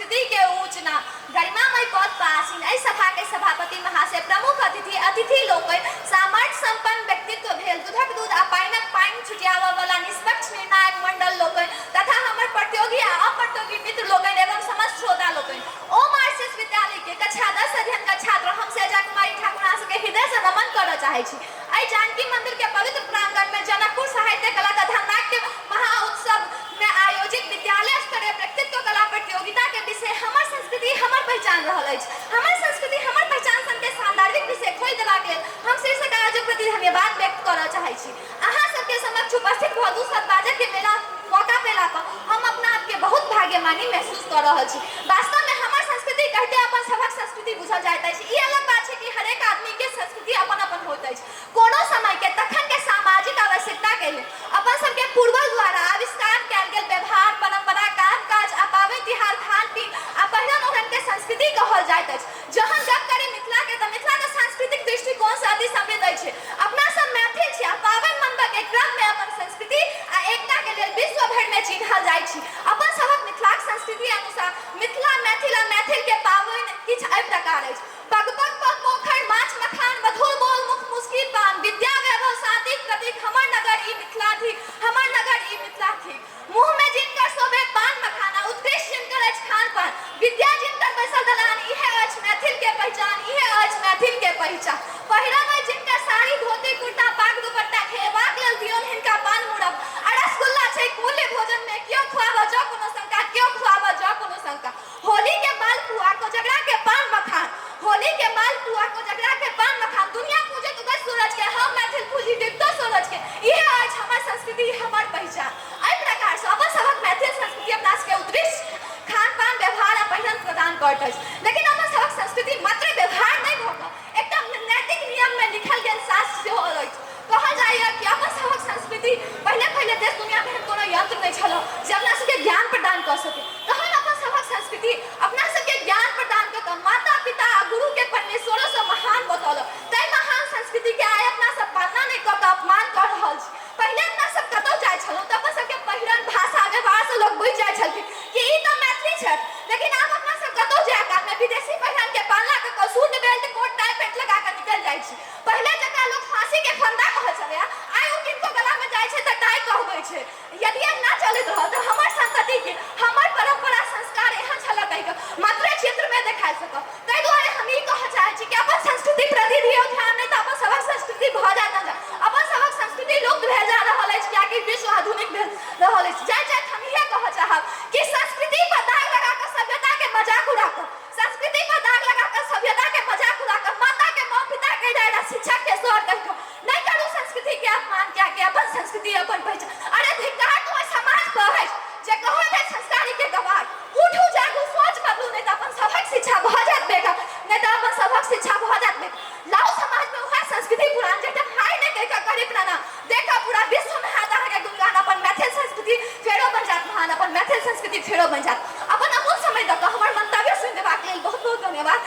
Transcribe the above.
संस्कृति के ऊंच नाम। गरिमामय पद पर आसीन एहि सभा के सभापति महाशय, प्रमुख अतिथि, अतिथि लोकनि, सामर्थ्य संपन्न व्यक्तित्व भेल दूधक दूध आ पाइनक पानि छुटियाबऽ बला निष्पक्ष निर्णायक मंडल लोकनि तथा हमर प्रतियोगी आ अप्रतियोगी मित्र लोकनि एवं समस्त श्रोता लोकनि। ओम आरसीएस विद्यालय के कक्षा 10 अध्ययन का छात्र हम सैजा कुमारी ठाकुर अहाँ सबके हृदय से नमन करऽ चाहै छी। एहि जानकी मंदिर के पवित्र प्रांगण में जनकपुर साहित्य कला तथा नाट्य महाउत्सव में आयोजित विद्यालय स्तरीय व्यक्तित्व कला प्रतियोगिता के विषय हमर संस्कृति हमर पहचान रहल अछि। हमर संस्कृति हमर पहचान सन के सांदर्भिक विषय खोलि देबाक लेल हम शीर्षक आयोजक प्रति धन्यवाद व्यक्त करऽ चाहै छी। अहाँ सबके समक्ष उपस्थित भऽ दू शब्द बाजऽ के मेला मौका पेला पर हम अपना आपके बहुत भाग्यमानी महसूस कऽ रहल छी। वास्तव में हमर संस्कृति कहिते अपन सभक संस्कृति बुझल जाइत अछि। ई अलग बात छै कि हरेक आदमी के संस्कृति अपन अपन होइत अछि। कोनो समय के तखन के सामाजिक आवश्यकता के लेल अपन सबके पूर्वज द्वारा आविष्कार कयल गेल व्यवहार, परंपरा, काम काज आ पाबनि तिहार, खान पीन आ पहिरन ओढ़न के संस्कृति कहल जाइत अछि। जहन गप करी मिथिला के तऽ मिथिला तऽ सांस्कृतिक दृष्टिकोण सँ अति समृद्ध अछि। अपना सब मैथिल छी आ पाबनि मनबऽ के क्रम में अपन संस्कृति आ एकता के लेल विश्व भरि में चिन्हल जाइत छी। अपन सभक मिथिलाक संस्कृति अनुसार मिथिला, मैथिल आ मैथिल के पाबनि किछु एहि प्रकार अछि। पग पग पर पोखरि माछ मखान मधुर बोल मुख मुस्की पान विद्या वैभव शांतिक प्रतीक हमर नगर ई मिथिला थिक हमर नगर ई मिथिला थिक मुँह में जिनकर शोभे पान मखाना उत्कृष्ट जिनकर अछि खान पान विद्या जिनकर बैसल दलान इहे अछि मैथिल के पहिचान इहे अछि मैथिल के पहिचान पहिरन अछि जिनकर साड़ी धोती कुर्ता पाग दुपट्टा खेबाक लेल दियौन हिनका पान मुरब आ रसगुल्ला छै मूल्य भोजन में क्यों खुआबऽ जँ कोनो शंका क्यों खुआबऽ जँ कोनो शंका होली के मालपुआ कोजगरा के पान मखान होली के मालपुआ कोजगरा के पान मखान दुनिया पूजत उगत सूरज के हम मैथिल पूजी डूबतो सूरज के इहे अछि हमर संस्कृति हमर पहिचान। एहि प्रकार सँ अपन सभक मैथिल संस्कृति अपना सबके उत्कृष्ट खान पान व्यवहार आ पहिरन प्रदान करैत अछि। लेकिन अपन सभक संस्कृति मात्र व्यवहार नहि भऽ कऽ एकटा नैतिक नियम मे लिखल गेल शास्त्र सेहो अछि। कहल जाइए कि अपन सभक संस्कृति पहिले पहिले देश दुनिया मे एहन कोनो यंत्र नहि छल जे अपना सबके ज्ञान प्रदान कऽ सके। तहन अपन सभक संस्कृति अपना सबके ज्ञान प्रदान कऽ कऽ माता पिता आ गुरु के परमेश्वरो सँ महान बतौलक। ताहि महान संस्कृति के आइ अपना सब पालना नहि कऽ कऽ अपमान कऽ रहल छी। पहिले अपना सब कतौ जाइ छलहुँ तऽ अपन सबके पहिरन, भाषा, व्यवहार सँ लोक बुझि जाइ छलखिन कि ई तऽ मैथिली छथि। लेकिन आब अपना सब कतौ जाय काल मे विदेशी पहिरन के पालना कऽ कऽ suit, belt, coat, tie, pant लगा कऽ निकलि जाइ छी। पहिले जकाँ लोक फांसी के फंदा कहै छलैया, आइ ओ किनको गला मे जाइ छै तऽ टाई कहबै छै। यदि एहिना चलैत रहल तऽ हमर संतति के हमर परंपरा संस्कार एहन छलए कहि कऽ मात्रे चित्र मे देखाय सकब। ताहि दुआरे हम ई कहऽ चाहै छी कि अपन संस्कृति प्रति दियौ ध्यान, नहि तऽ अपन सभक संस्कृति भऽ जायत ना। अपन सभक संस्कृति लुप्त भेल जा रहल अछि कियाकि विश्व आधुनिक भेल रहल अछि। जाइत जाइत हम इएह कहऽ चाहब कि संस्कृति पर दाग लगा कऽ सभ्यता के मजाक उड़ा कऽ, संस्कृति पर दाग लगा कऽ सभ्यता के मजाक उड़ा कऽ, माता के माँ पिता के डायरा शिक्षक के सर कहि कऽ नहि करू संस्कृति के अपमान, कियाकि अपन संस्कृति अपन पहिचान। अरे धिक्कार तो ओहि समाज पर अछि जे कहत अछि संस्कारी के गवार। उठू जागू सोच बदलू, नहि तऽ अपन सभक शिक्षा भऽ जायत बेकार, नहि तऽ अपन सभक शिक्षा भऽ जायत बेकार। लाउ समाज में वएह संस्कृति पुरान जाहिठाम हाय नहि कहि कऽ करी प्रणाम, देखऽ पूरा विश्व में हाथ अहाँके गुणगान। अपन मैथिल संस्कृति फेरो बनि जायत महान, अपन मैथिल संस्कृति फेरो बनि जायत। अपन अमूल्य समय दऽ कऽ हमर मंतव्य सुनि देबाक लेल बहुत बहुत धन्यवाद।